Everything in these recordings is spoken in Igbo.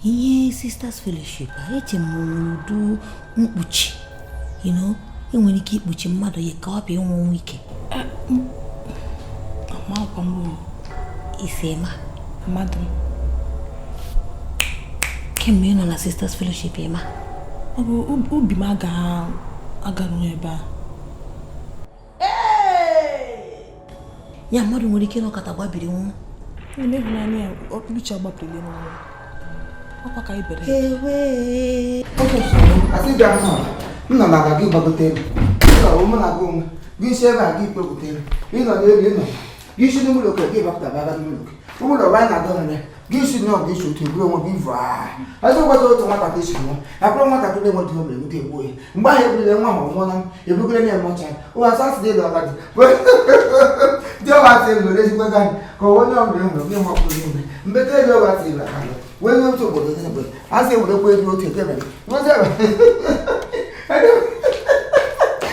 Ihe Sisters Fellowship a, eche m ụdị mkpuchi, enwere ike ikpuchi mmadụ ya ka ọ bịa ịnwụ ọnwụ ike. Amakwa m. Isi ma mmadụ. Kemgbe ị nọ na Sisters Fellowship, ịma? Ọ bụ obi m agaghị agarụ ebe a. Ya mmadụ nwere ike ịnọkọta gbabiri nwụ. Nne m, ịhụnanya ya uche agbapụrụle n'ọnwụ ọkwa ka ibere. Ewe. Asị bịa m nọ, m nọ n'ala, gị gbagote elu. Ịnọ mụ na gị onwe gị isi ebe a, gị kpepụta elu. Ịnọ n'elu, ịnọ gị isi n'ime ụlọ, gị gbapụta baba n'ime ụlọ ụlọ ụwa na-adọ ya gị isi nọ gị isi otu eburu onwe gị vụọ ọzọ gwata otu nwatakịrị si nwa akpụrụ nwatakịrị enweta o mere nwute egbuo ya. Mgbe ahụ ebulile nwa ahụ nwụọla, ebugoro na eme ọcha ụwa asọ asị dị ọba dị dị ọba asị elu ezigbo ego anyị ka onye ọbụla enwere onye nwapụrụ ime mbete elu ọba asị elu aka wee nye otu obodo dị obodo asị ewerekwa ego otu eke mere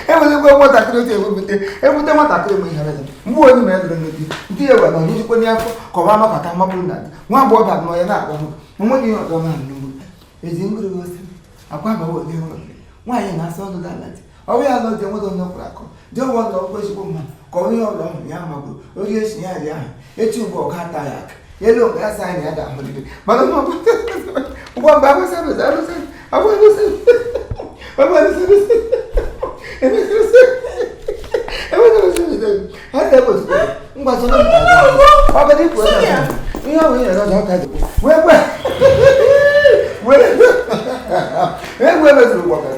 ewelekwa nwatakịrị otu ebupụte ebute nwatakịrị mgbe ihe mere mgbe onye mere dụrụ nnukwu ndị ewe na onye jikwa n'afọ ka ọba makọta mapụrụ na nwa agbọghọbịa nọ ya na-agwa m onweghị ihe ọzọ na nnukwu ezi ngụrụ gosi akwa abawa ole nwere nwaanyị na-asa ọnụ ala dị ọ bụ ya lọ dị enweta onye ọkwụrụ akọ dị ọgwọ ndụ ọgwụ ezigbo mmadụ ka ọ ihe ọbụla ọhụrụ ya magoro orie esi ya rie ahụ echi ugbu ọga ata ya aka elu mgbe ya sa anyị ya ga-ahụrịrị mana ngwa mgbe agbụsị agbụsị agbụsị agbụsị agbụsị ihe ọ bụla ọzọ ka dị wee gwe wee egwu emezuru gbọkara.